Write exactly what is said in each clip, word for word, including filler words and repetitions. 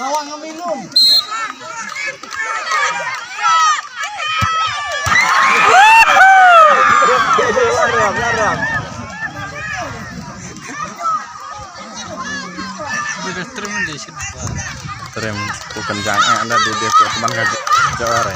Awang minum. Trim, bukan jangan ada di dia teman ngaji jawara.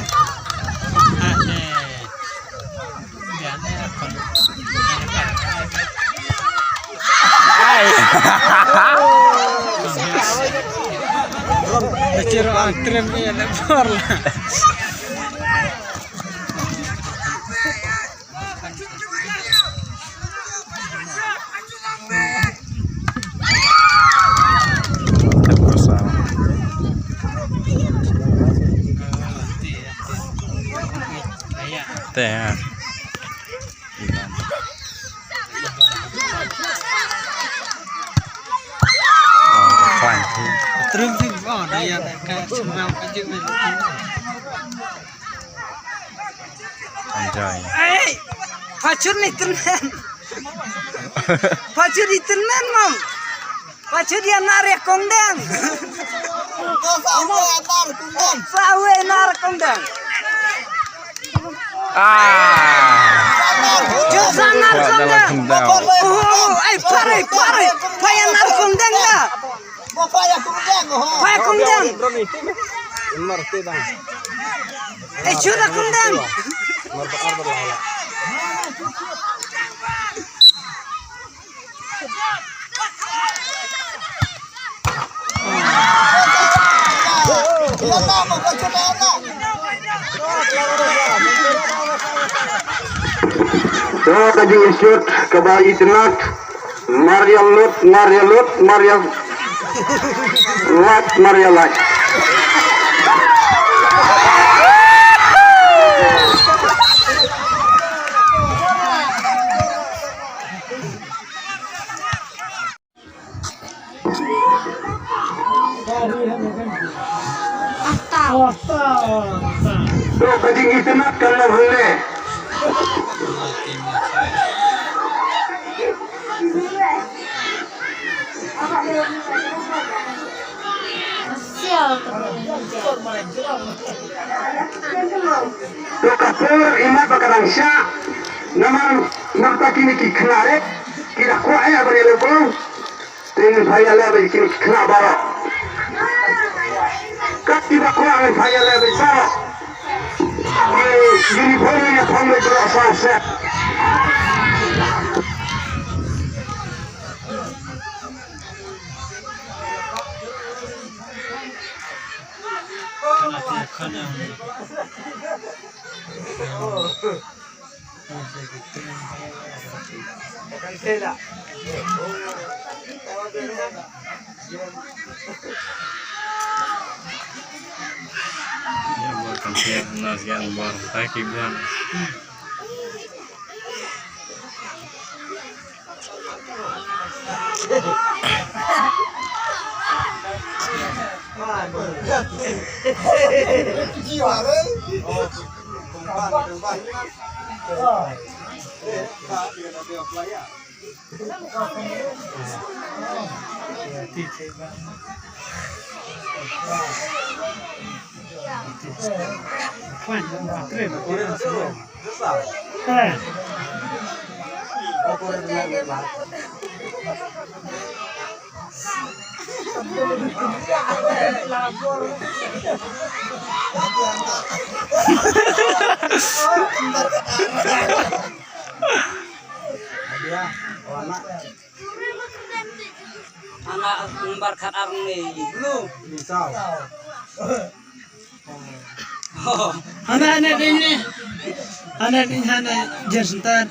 Te ha. Ivan. Oh, fine. Enjoy. Ei, pachun ni tenan. Pachun ni tenan, mam. Pachun dia nar ya kongdang. Sawe nar kongdang. Ah. Jus nar kongdang. Oh, ei, pare, pare. Paya nar kongdang ya. Paya kongdang. Paya kongdang. Ei, jus nar kongdang. Ka jingïashoot kaba itynnat. Maria Lut, Maria Lut, Maria Lut, Maria Lut. To ka jingïatynnat kan long hangne. To ka por imat ba ka dang shah. Namar nangta kine ki khynnah re ki da kwah ïa ban ïaleh paw. Te ngin phai ïaleh bad kine ki khynnah baroh. Kat kiba kwah ngin phai ïaleh bad baroh. Uniform ngin ïa phong bad baroh saw set. Ana number khat ar ne blue. Hana ne ding ne. Hana ding hana jersentan.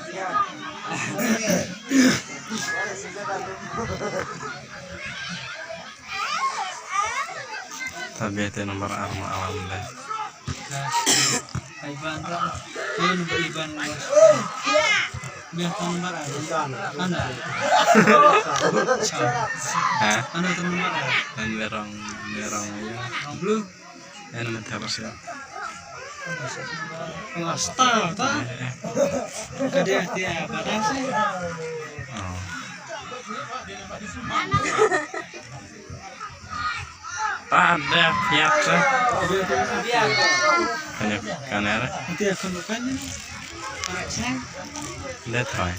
Tabe te number ar ma alam de. Ivan ram. Ivan, Ivan. Biar number ar. Ana. Ha? Ana tu number ar. Dan berong, berong ya. Rong blue. Ena mata pasal. Plastar ta. Ka dia dia badan sih. Oh. Ada piat sa. Kanya kanara. Dia thoi.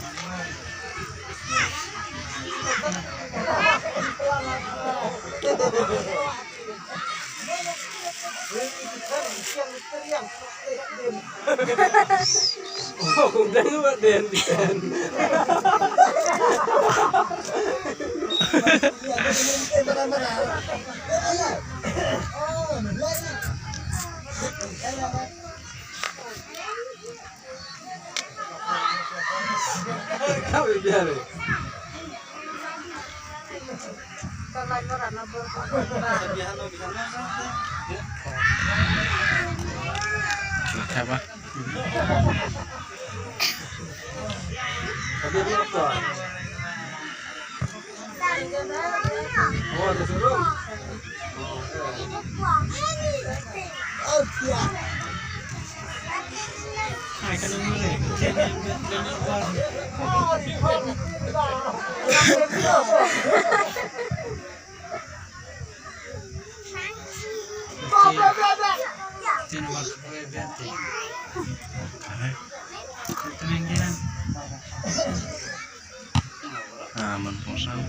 Ah, man pung sang.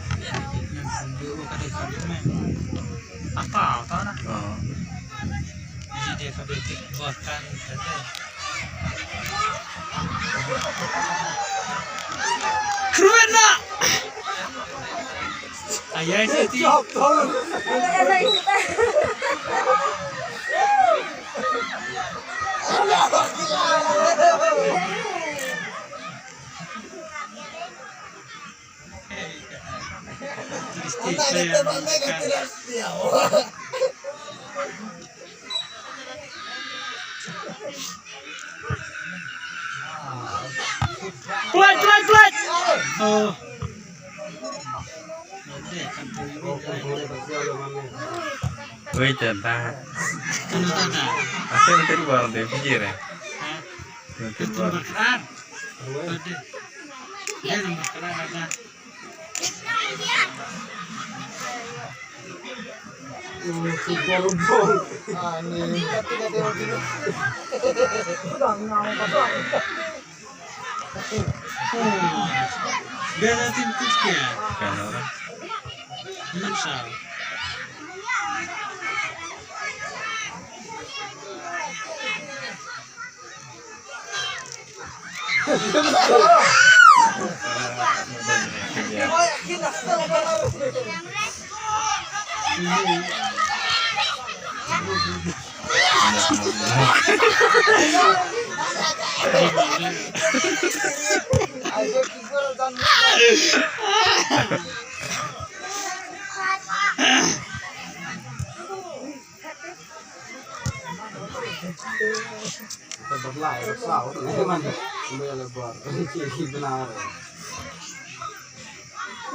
Apa, apa na? Oh. Jadi dia kata tik bahkan kata. Kruan na. Ayah sih ti. Pelat, pelat, pelat. Oh. Wei, tata. Aku nanti baru deh pikir ya. Nanti baru.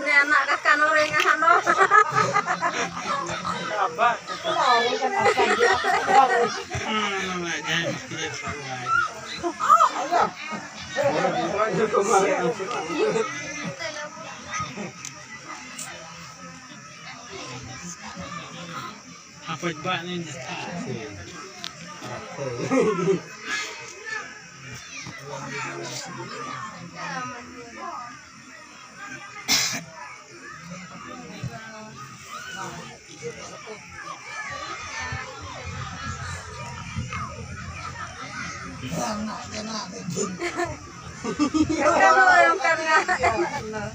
Ni anak kakak orang ano. Apa ba ni? Yang kan, yang kan.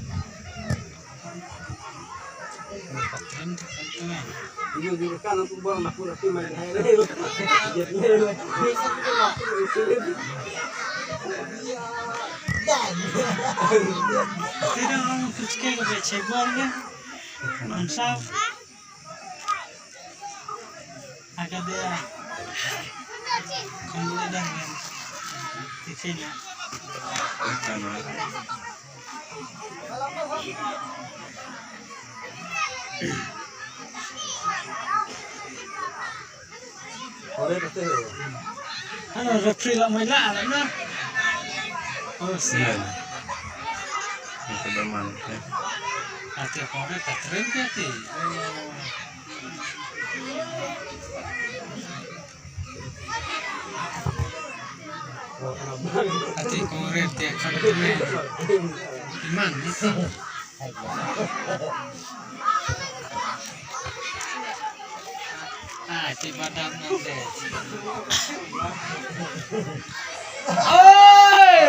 Ano, referee la mai la la na. Oh, si. Ito ba man? Ate, hore, patren ke ate. Ah, si Badam nang deh. Oi!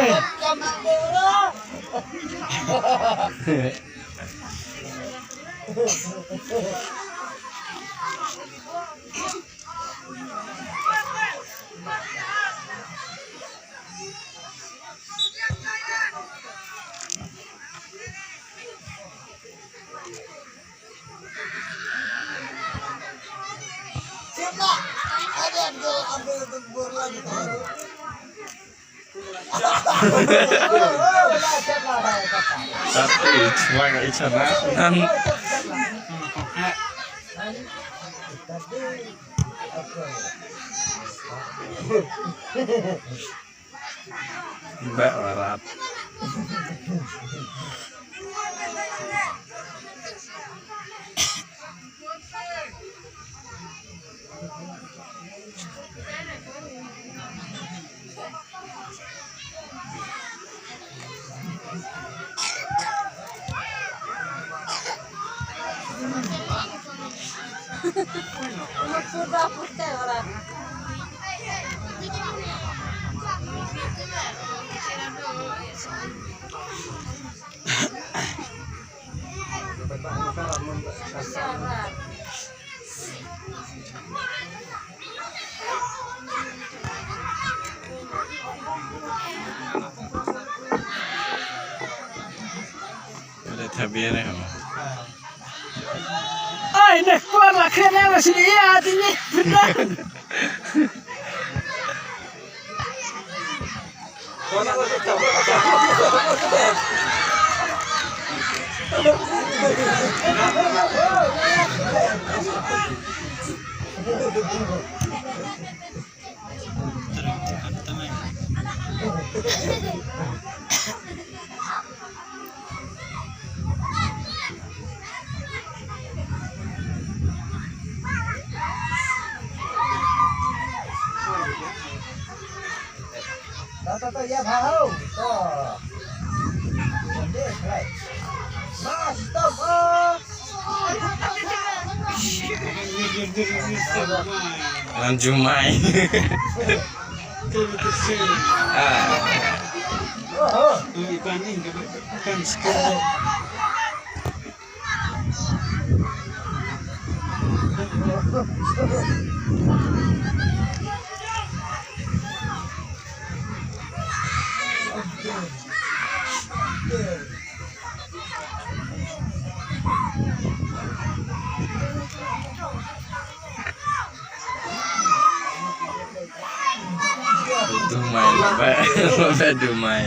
Tapi cuma nggak bisa makan. Mbak larat. Ada tabian ya. Ai, ne, kuat lah, kena masih dia, hati ni. Benar. Ngan jumai. Ah. Dumai, ba, ba dumai.